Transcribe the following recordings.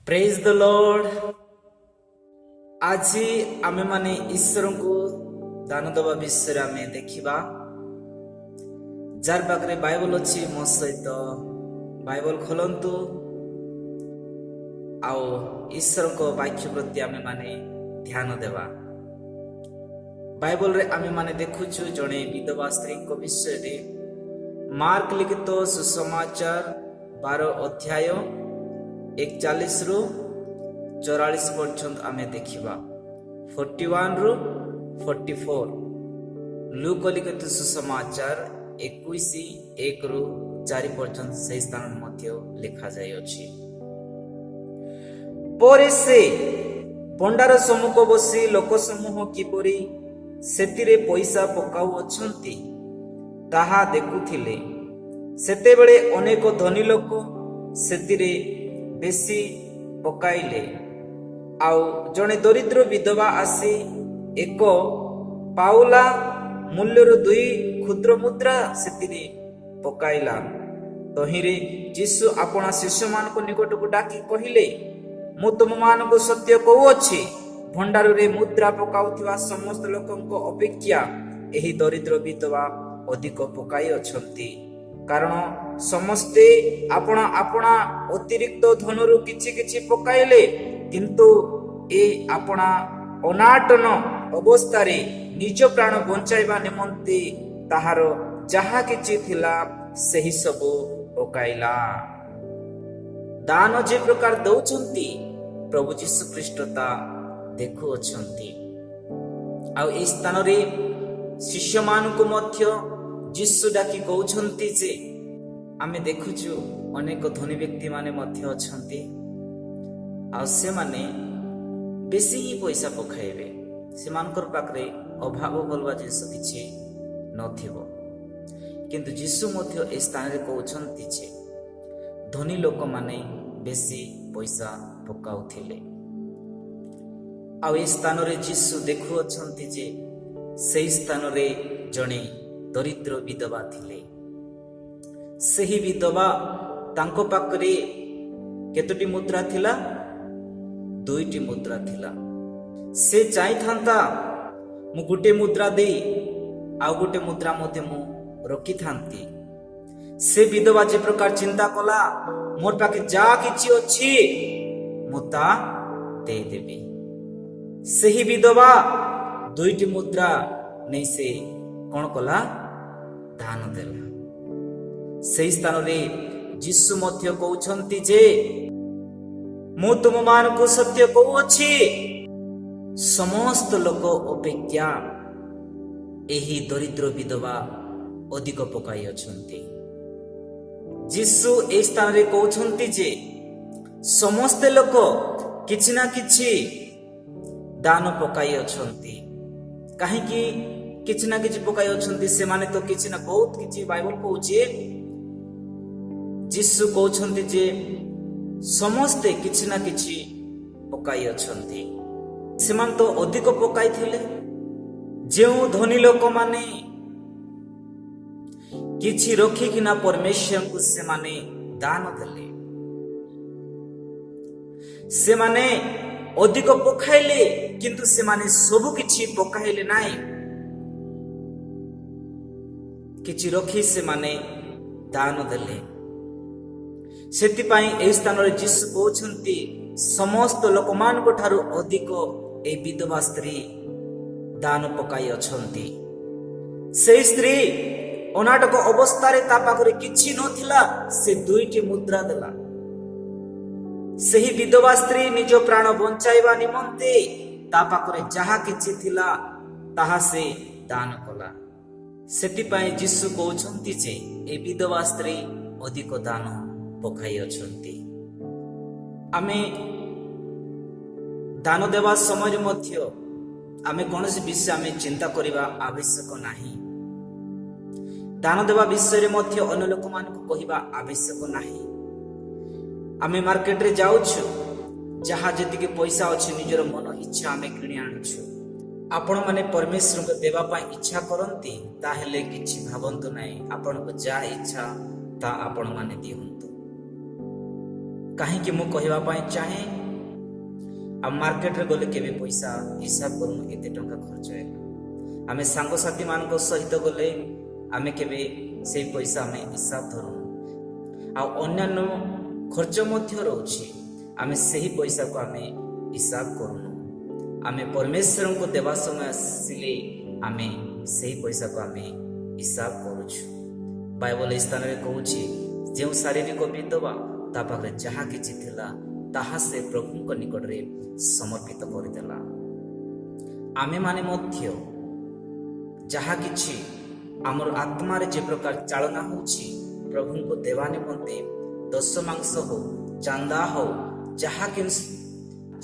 Praise the Lord. ଆଜି ଆମେମାନେ ଈଶ୍ୱରଙ୍କୁ ଦାନ ଦେବା ବିଷୟରେ ଆମେ ଦେଖିବା। ଯାର ପାଖରେ ବାଇବଲ ଅଛି, ମୋ ସହିତ ବାଇବଲ ଖୋଲନ୍ତୁ ଆଉ ଈଶ୍ୱରଙ୍କ ବାକ୍ୟ ପ୍ରତି ଆମେମାନେ ଧ୍ୟାନ ଦେବା। ବାଇବଲରେ ଆମେମାନେ ଦେଖୁଛୁ ଜଣେ ବିଧବା ସ୍ତ୍ରୀଙ୍କ ବିଷୟରେ। ମାର୍କ ଲିଖିତ ସୁସମାଚାର 12 ଅଧ୍ୟାୟ 41ରୁ 44 ପର୍ଯ୍ୟନ୍ତ ଆମେ ଦେଖିବା, 41ରୁ 44। ଲୁକ ଲିଖିତ ସୁସମାଚାର 21 1ରୁ 4 ପର୍ଯ୍ୟନ୍ତ, ସେହି ସ୍ଥାନରେ ମଧ୍ୟ ଲେଖାଯାଇଅଛି। ପରେ ସେ ଭଣ୍ଡାର ସମ୍ମୁଖ ବସି ଲୋକ ସମୂହ କିପରି ସେଥିରେ ପଇସା ପକାଉଅଛନ୍ତି, ତାହା ଦେଖୁଥିଲେ। ସେତେବେଳେ ଅନେକ ଧନୀ ଲୋକ ସେଥିରେ ବେଶୀ ପକାଇଲେ। ଆଉ ଜଣେ ଦରିଦ୍ର ବିଧବା ଆସି ଏକ ପାଉଲା ମୂଲ୍ୟର ଦୁଇ କ୍ଷୁଦ୍ର ମୁଦ୍ରା ସେଥିରେ ପକାଇଲା। ତହିଁରେ ଯୀଶୁ ଆପଣା ଶିଷ୍ୟମାନଙ୍କ ନିକଟକୁ ଡାକି କହିଲେ, "ମୁଁ ତୁମମାନଙ୍କୁ ସତ୍ୟ କହୁଅଛି, ଭଣ୍ଡାରରେ ମୁଦ୍ରା ପକାଉଥିବା ସମସ୍ତ ଲୋକଙ୍କ ଅପେକ୍ଷା ଏହି ଦରିଦ୍ର ବିଧବା ଅଧିକ ପକାଇ ଅଛନ୍ତି। କାରଣ ସମସ୍ତେ ଆପଣା ଆପଣା ଅତିରିକ୍ତ ଧନରୁ କିଛି କିଛି ପକାଇଲେ, କିନ୍ତୁ ଏ ଆପଣା ଅନାଟନ ଅବସ୍ଥାରେ ନିଜ ପ୍ରାଣ ବଞ୍ଚାଇବା ନିମନ୍ତେ ତାହାର ଯାହା କିଛି ଥିଲା, ସେହି ସବୁ ପକାଇଲା।" ଦାନ ଯେ ପ୍ରକାର ଦଉଛନ୍ତି, ପ୍ରଭୁ ଯୀଶୁ ଖ୍ରୀଷ୍ଟ ତା ଦେଖୁଅଛନ୍ତି। ଆଉ ଏହି ସ୍ଥାନରେ ଶିଷ୍ୟମାନଙ୍କୁ ମଧ୍ୟ ଯୀଶୁ ଡାକି କହୁଛନ୍ତି ଯେ ଆମେ ଦେଖୁଛୁ, ଅନେକ ଧନୀ ବ୍ୟକ୍ତିମାନେ ମଧ୍ୟ ଅଛନ୍ତି ଆଉ ସେମାନେ ବେଶୀ ହିଁ ପଇସା ପକାଇବେ। ସେମାନଙ୍କର ପାଖରେ ଅଭାବ ବୋଲବା ଜିନିଷ କିଛି ନଥିବ। କିନ୍ତୁ ଯୀଶୁ ମଧ୍ୟ ଏ ସ୍ଥାନରେ କହୁଛନ୍ତି ଯେ ଧନୀ ଲୋକମାନେ ବେଶୀ ପଇସା ପକାଉଥିଲେ। ଆଉ ଏ ସ୍ଥାନରେ ଯୀଶୁ ଦେଖୁଅଛନ୍ତି ଯେ ସେହି ସ୍ଥାନରେ ଜଣେ ଦରିଦ୍ର ବିଧବା ଥିଲେ। ସେହି ବିଧବା, ତାଙ୍କ ପାଖରେ କେତୋଟି ମୁଦ୍ରା ଥିଲା? ଦୁଇଟି ମୁଦ୍ରା ଥିଲା। ସେ ଚାହିଁଥାନ୍ତା, ମୁଁ ଗୋଟେ ମୁଦ୍ରା ଦେଇ ଆଉ ଗୋଟେ ମୁଦ୍ରା ମଧ୍ୟ ମୁଁ ରଖିଥାନ୍ତି। ସେ ବିଧବା ଯେ ପ୍ରକାର ଚିନ୍ତା କଲା, ମୋର ପାଖେ ଯାହା କିଛି ଅଛି, ମୁଁ ତା ଦେଇଦେବି। ସେହି ବିଧବା ଦୁଇଟି ମୁଦ୍ରା ନେଇ ସେ କଣ କଲା? ଦାନ ଦେଲା। ସେହି ସ୍ଥାନରେ ଯୀଶୁ ମଧ୍ୟ କହୁଛନ୍ତି ଯେ ମୁଁ ତୁମମାନଙ୍କୁ ସତ୍ୟ କହୁଅଛି, ସମସ୍ତ ଲୋକ ଅପେକ୍ଷା ଏହି ଦରିଦ୍ର ବିଧବା ଅଧିକ ପକାଇ ଅଛନ୍ତି। ଯୀଶୁ ଏହି ସ୍ଥାନରେ କହୁଛନ୍ତି ଯେ ସମସ୍ତେ ଲୋକ କିଛି ନା କିଛି ଦାନ ପକାଇ ଅଛନ୍ତି। କାହିଁକି କିଛି ନା କିଛି ପକାଇ ଅଛନ୍ତି? ସେମାନେ ତ କିଛି ନା ବହୁତ କିଛି ବାଇବଲ କହୁଛି। ଯୀଶୁ କହୁଛନ୍ତି ଯେ ସମସ୍ତେ କିଛି ନା କିଛି ପକାଇ ଅଛନ୍ତି। ସେମାନେ ତ ଅଧିକ ପକାଇଥିଲେ। ଯେଉଁ ଧନୀ ଲୋକମାନେ କିଛି ରଖିକିନା ପରମେଶ୍ୱରଙ୍କୁ ସେମାନେ ଦାନ ଦେଲେ, ସେମାନେ ଅଧିକ ପକାଇଲେ, କିନ୍ତୁ ସେମାନେ ସବୁ କିଛି ପକାଇଲେ ନାହିଁ। କିଛି ରଖି ସେମାନେ ଦାନ ଦେଲେ। ସେଥିପାଇଁ ଏହି ସ୍ଥାନରେ ଯୀଶୁ କହୁଛନ୍ତି, ସମସ୍ତ ଲୋକମାନଙ୍କ ଠାରୁ ଅଧିକ ଏହି ବିଧବା ସ୍ତ୍ରୀ ଦାନ ପକାଇ ଅଛନ୍ତି। ସେଇ ସ୍ତ୍ରୀ ଅନାଟକ ଅବସ୍ଥାରେ ତା ପାଖରେ କିଛି ନଥିଲା, ସେ ଦୁଇଟି ମୁଦ୍ରା ଦେଲା। ସେହି ବିଧବା ସ୍ତ୍ରୀ ନିଜ ପ୍ରାଣ ବଞ୍ଚାଇବା ନିମନ୍ତେ ତା ପାଖରେ ଯାହା କିଛି ଥିଲା, ତାହା ସେ ଦାନ କଲା। ସେଥିପାଇଁ ଯୀଶୁ କହୁଛନ୍ତି ଯେ ଏ ବିଧବା ସ୍ତ୍ରୀ ଅଧିକ ଦାନ ପକାଇ ଅଛନ୍ତି। ଆମେ ଦାନ ଦେବା ସମୟରେ ମଧ୍ୟ ଆମେ କୌଣସି ବିଷୟ ଆମେ ଚିନ୍ତା କରିବା ଆବଶ୍ୟକ ନାହିଁ। ଦାନ ଦେବା ବିଷୟରେ ମଧ୍ୟ ଅନ୍ୟ ଲୋକମାନଙ୍କୁ କହିବା ଆବଶ୍ୟକ ନାହିଁ। ଆମେ ମାର୍କେଟରେ ଯାଉଛୁ, ଯାହା ଯେତିକି ପଇସା ଅଛି, ନିଜର ମନ ଇଚ୍ଛା ଆମେ କିଣି ଆଣୁଛୁ। ଆପଣମାନେ ପରମେଶ୍ୱରଙ୍କୁ ଦେବା ପାଇଁ ଇଚ୍ଛା କରନ୍ତି, ତାହେଲେ କିଛି ଭାବନ୍ତୁ ନାହିଁ। ଆପଣଙ୍କୁ ଯାହା ଇଚ୍ଛା, ତା ଆପଣମାନେ ଦିଅନ୍ତୁ। କାହିଁକି ମୁଁ କହିବା ପାଇଁ ଚାହେଁ, ଆଉ ମାର୍କେଟରେ ଗଲେ କେବେ ପଇସା ହିସାବ କରୁନୁ, ଏତେ ଟଙ୍କା ଖର୍ଚ୍ଚ ହେଲା। ଆମେ ସାଙ୍ଗସାଥିମାନଙ୍କ ସହିତ ଗଲେ ଆମେ କେବେ ସେଇ ପଇସା ଆମେ ହିସାବ ଧରୁନୁ। ଆଉ ଅନ୍ୟାନ୍ୟ ଖର୍ଚ୍ଚ ମଧ୍ୟ ରହୁଛି, ଆମେ ସେହି ପଇସାକୁ ଆମେ ହିସାବ କରୁନୁ। ଆମେ ପରମେଶ୍ୱରଙ୍କୁ ଦେବା ସମୟ ଆସିଲେ ଆମେ ସେହି ପଇସାକୁ ଆମେ ହିସାବ କରୁଛୁ। ବାଇବଲ ଏହି ସ୍ଥାନରେ କହୁଛି, ଯେଉଁ ଶାରୀରିକ ବିଧବା, ତା ପାଖରେ ଯାହା କିଛି ଥିଲା, ତାହା ସେ ପ୍ରଭୁଙ୍କ ନିକଟରେ ସମର୍ପିତ କରିଦେଲା। ଆମେମାନେ ମଧ୍ୟ ଯାହା କିଛି ଆମର ଆତ୍ମାରେ ଯେ ପ୍ରକାର ଚାଳନା ହେଉଛି, ପ୍ରଭୁଙ୍କୁ ଦେବା ନିମନ୍ତେ ଦଶମାଂଶ ହଉ, ଚାନ୍ଦା ହଉ, ଯାହା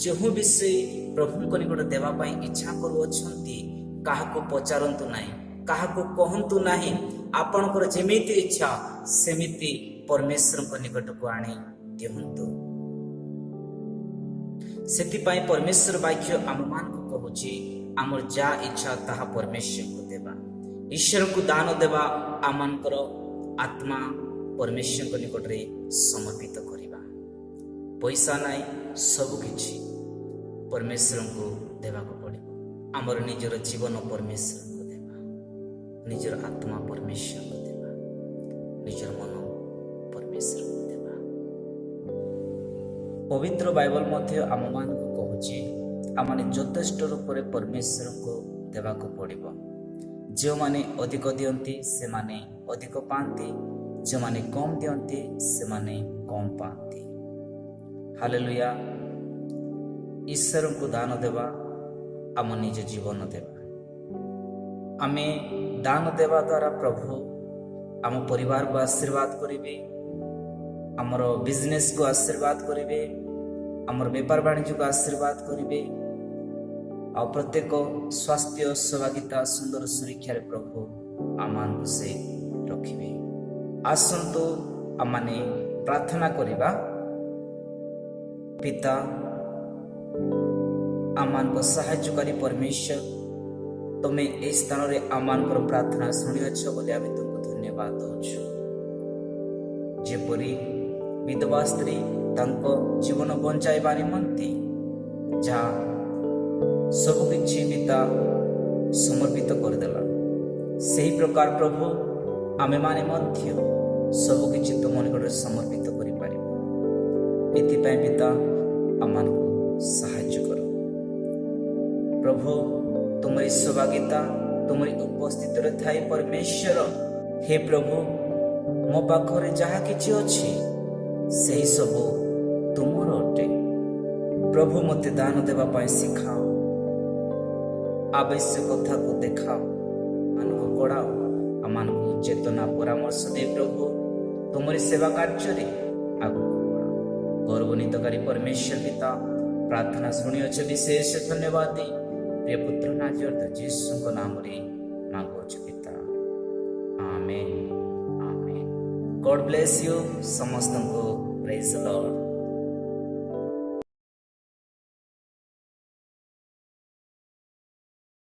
ଯେଉଁ ବିଷୟ ପ୍ରଭୁଙ୍କ ନିକଟ ଦେବା ପାଇଁ ଇଚ୍ଛା କରୁଅଛନ୍ତି, କାହାକୁ ପଚାରନ୍ତୁ ନାହିଁ, କାହାକୁ କହନ୍ତୁ ନାହିଁ। ଆପଣଙ୍କର ଯେମିତି ଇଚ୍ଛା, ସେମିତି ପରମେଶ୍ୱରଙ୍କ ନିକଟକୁ ଆଣି ଦିଅନ୍ତୁ। ସେଥିପାଇଁ ପରମେଶ୍ୱର ବାକ୍ୟ ଆମମାନଙ୍କୁ କହୁଛି, ଆମର ଯାହା ଇଚ୍ଛା ତାହା ପରମେଶ୍ୱରଙ୍କୁ ଦେବା। ଈଶ୍ୱରଙ୍କୁ ଦାନ ଦେବା, ଆମମାନଙ୍କର ଆତ୍ମା ପରମେଶ୍ୱରଙ୍କ ନିକଟରେ ସମର୍ପିତ କରିବା। ପଇସା ନାହିଁ, ସବୁ କିଛି ପରମେଶ୍ୱରଙ୍କୁ ଦେବାକୁ ପଡ଼ିବ। ଆମର ନିଜର ଜୀବନ ପରମେଶ୍ୱରଙ୍କୁ ଦେବା, ନିଜର ଆତ୍ମା ପରମେଶ୍ୱରଙ୍କୁ ଦେବା, ନିଜର ମନ ପରମେଶ୍ୱରଙ୍କୁ ଦେବା। ପବିତ୍ର ବାଇବଲ ମଧ୍ୟ ଆମମାନଙ୍କୁ କହୁଛି, ଆମମାନେ ଯଥେଷ୍ଟ ରୂପରେ ପରମେଶ୍ୱରଙ୍କୁ ଦେବାକୁ ପଡ଼ିବ। ଯେଉଁମାନେ ଅଧିକ ଦିଅନ୍ତି, ସେମାନେ ଅଧିକ ପାଆନ୍ତି। ଯେଉଁମାନେ କମ୍ ଦିଅନ୍ତି, ସେମାନେ କମ୍ ପାଆନ୍ତି। ହାଲେଲୁୟା। ଈଶ୍ୱରଙ୍କୁ ଦାନ ଦେବା, ଆମ ନିଜ ଜୀବନ ଦେବା। ଆମେ ଦାନ ଦେବା ଦ୍ୱାରା ପ୍ରଭୁ ଆମ ପରିବାରକୁ ଆଶୀର୍ବାଦ କରିବେ, ଆମର ବିଜନେସକୁ ଆଶୀର୍ବାଦ କରିବେ, ଆମର ବେପାର ବାଣିଜ୍ୟକୁ ଆଶୀର୍ବାଦ କରିବେ। ଆଉ ପ୍ରତ୍ୟେକ ସ୍ୱାସ୍ଥ୍ୟ, ସହଭାଗିତା, ସୁନ୍ଦର ସୁରକ୍ଷାରେ ପ୍ରଭୁ ଆମମାନଙ୍କୁ ସେ ରଖିବେ। ଆସନ୍ତୁ ଆମମାନେ ପ୍ରାର୍ଥନା କରିବା। ପିତା, ଆମମାନଙ୍କ ସାହାଯ୍ୟକାରୀ ପରମେଶ୍ୱର, ତୁମେ ଏହି ସ୍ଥାନରେ ଆମମାନଙ୍କର ପ୍ରାର୍ଥନା ଶୁଣିଅଛ ବୋଲି ଆମେ ତୁମକୁ ଧନ୍ୟବାଦ ଦେଉଛୁ। ଯେପରି ବିଧବା ସ୍ତ୍ରୀ ତାଙ୍କ ଜୀବନ ବଞ୍ଚାଇବା ନିମନ୍ତେ ଯାହା ସବୁକିଛି ପିତା ସମର୍ପିତ କରିଦେଲା, ସେହି ପ୍ରକାର ପ୍ରଭୁ, ଆମେମାନେ ମଧ୍ୟ ସବୁକିଛି ତୁମ ନିକଟରେ ସମର୍ପିତ କରିପାରିବୁ। ଏଥିପାଇଁ ପିତା, ଆମମାନଙ୍କୁ ସାହାଯ୍ୟ କର। ପ୍ରଭୁ, ତୁମରି ସହଭାଗିତା, ତୁମରି ଉପସ୍ଥିତିରେ ଥାଇ ପରମେଶ୍ୱର, ହେ ପ୍ରଭୁ, ମୋ ପାଖରେ ଯାହା କିଛି ଅଛି, ସେହି ସବୁ ତୁମର ଅଟେ। ପ୍ରଭୁ, ମୋତେ ଦାନ ଦେବା ପାଇଁ ଶିଖାଅ, ଆବଶ୍ୟକତାକୁ ଦେଖାଅ, ଆମକୁ କଢ଼ାଅ, ଆମମାନଙ୍କୁ ଚେତନା ପରାମର୍ଶ ଦେଇ ପ୍ରଭୁ, ତୁମରି ସେବା କାର୍ଯ୍ୟରେ ଆଗକୁ ବଢ଼ାଅ। ଗୌରବାନ୍ୱିତକାରୀ ପରମେଶ୍ୱର ପିତା, ପ୍ରାର୍ଥନା ଶୁଣିଅଛ, ବିଶେଷ ଧନ୍ୟବାଦ ଦେଇ ପ୍ରିୟ ପୁତ୍ର ନାଜରତ ଯୀଶୁଙ୍କ ନାମରେ ମାଗୁଅଛୁ ପିତା, ଆମେନ୍, ଆମେନ୍। God bless you ସମସ୍ତଙ୍କୁ। Praise Lord.